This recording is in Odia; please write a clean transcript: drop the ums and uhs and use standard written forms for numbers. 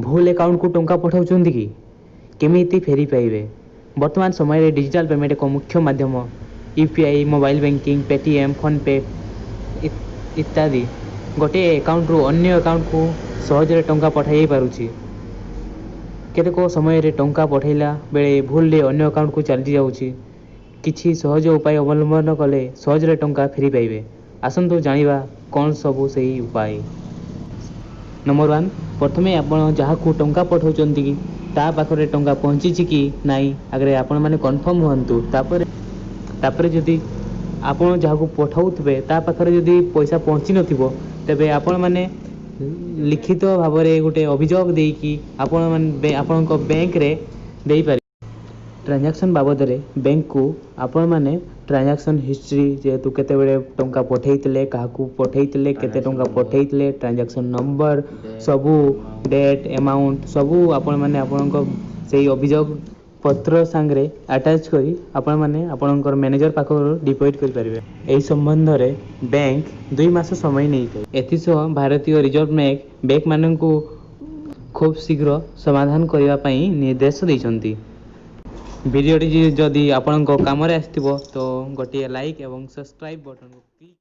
ଭୁଲ ଆକାଉଣ୍ଟକୁ ଟଙ୍କା ପଠାଉଛନ୍ତି କି? କେମିତି ଫେରି ପାଇବେ? ବର୍ତ୍ତମାନ ସମୟରେ ଡିଜିଟାଲ ପେମେଣ୍ଟ ଏକ ମୁଖ୍ୟ ମାଧ୍ୟମ। UPI, mobile banking, Paytm, PhonePe ଇତ୍ୟାଦି। ଗୋଟିଏ ଆକାଉଣ୍ଟରୁ ଅନ୍ୟ ଆକାଉଣ୍ଟକୁ ସହଜରେ ଟଙ୍କା ପଠାଇ ପାରୁଛି। କେତେକ ସମୟରେ ଟଙ୍କା ପଠାଇଲା ବେଳେ ଭୁଲରେ ଅନ୍ୟ ଆକାଉଣ୍ଟକୁ ଚାଲିଯାଉଛି। କିଛି ସହଜ ଉପାୟ ଅବଲମ୍ବନ କଲେ ସହଜରେ ଟଙ୍କା ଫେରି ପାଇବେ। ଆସନ୍ତୁ ଜାଣିବା କ'ଣ ସବୁ ସେହି ଉପାୟ। ନମ୍ବର 1, ପ୍ରଥମେ ଆପଣ ଯାହାକୁ ଟଙ୍କା ପଠାଉଛନ୍ତି କି ତା ପାଖରେ ଟଙ୍କା ପହଞ୍ଚିଛି କି ନାହିଁ, ଆଗରେ ଆପଣମାନେ କନଫର୍ମ ହୁଅନ୍ତୁ। ତାପରେ ଯଦି ଆପଣ ଯାହାକୁ ପଠାଉଥିବେ ତା ପାଖରେ ଯଦି ପଇସା ପହଞ୍ଚି ନଥିବ, ତେବେ ଆପଣମାନେ ଲିଖିତ ଭାବରେ ଗୋଟେ ଅଭିଯୋଗ ଦେଇକି ଆପଣମାନେ ଆପଣଙ୍କ ବ୍ୟାଙ୍କରେ ଦେଇପାରିବେ। ଟ୍ରାଞ୍ଜାକ୍ସନ୍ ବାବଦରେ ବ୍ୟାଙ୍କକୁ ଆପଣମାନେ ଟ୍ରାଞ୍ଜାକ୍ସନ୍ ହିଷ୍ଟ୍ରି, ଯେହେତୁ କେତେବେଳେ ଟଙ୍କା ପଠାଇଥିଲେ, କାହାକୁ ପଠାଇଥିଲେ, କେତେ ଟ୍ରାଞ୍ଜାକ୍ସନ୍ ଟଙ୍କା ନମ୍ବର, ପଠାଇଥିଲେ, ଟ୍ରାଞ୍ଜାକ୍ସନ୍ ନମ୍ବର, ଡେଟ୍, ସବୁ ଆମାଉଣ୍ଟ। ଡେଟ୍, ଏମାଉଣ୍ଟ ସବୁ ଆପଣମାନେ ଆପଣଙ୍କ ସେଇ ଅଭିଯୋଗ ପତ୍ର ସାଙ୍ଗରେ ଆଟାଚ୍ କରି ଆପଣମାନେ ଆପଣଙ୍କର ମ୍ୟାନେଜର ପାଖରୁ ଡିପୋଜିଟ୍ କରିପାରିବେ। ଏହି ସମ୍ବନ୍ଧରେ ବ୍ୟାଙ୍କ 2 ମାସ ସମୟ ନେଇଥାଏ। ଏଥିସହ ଭାରତୀୟ ରିଜର୍ଭ ବ୍ୟାଙ୍କ ବ୍ୟାଙ୍କମାନଙ୍କୁ ଖୁବ୍ ଶୀଘ୍ର ସମାଧାନ କରିବା ପାଇଁ ନିର୍ଦ୍ଦେଶ ଦେଇଛନ୍ତି। ଭିଡ଼ିଓଟି ଯଦି ଆପଣଙ୍କ କାମରେ ଆସିଥିବ ତ ଗୋଟିଏ ଲାଇକ୍ ଏବଂ ସବସ୍କ୍ରାଇବ୍ ବଟନ୍କୁ କ୍ଲିକ୍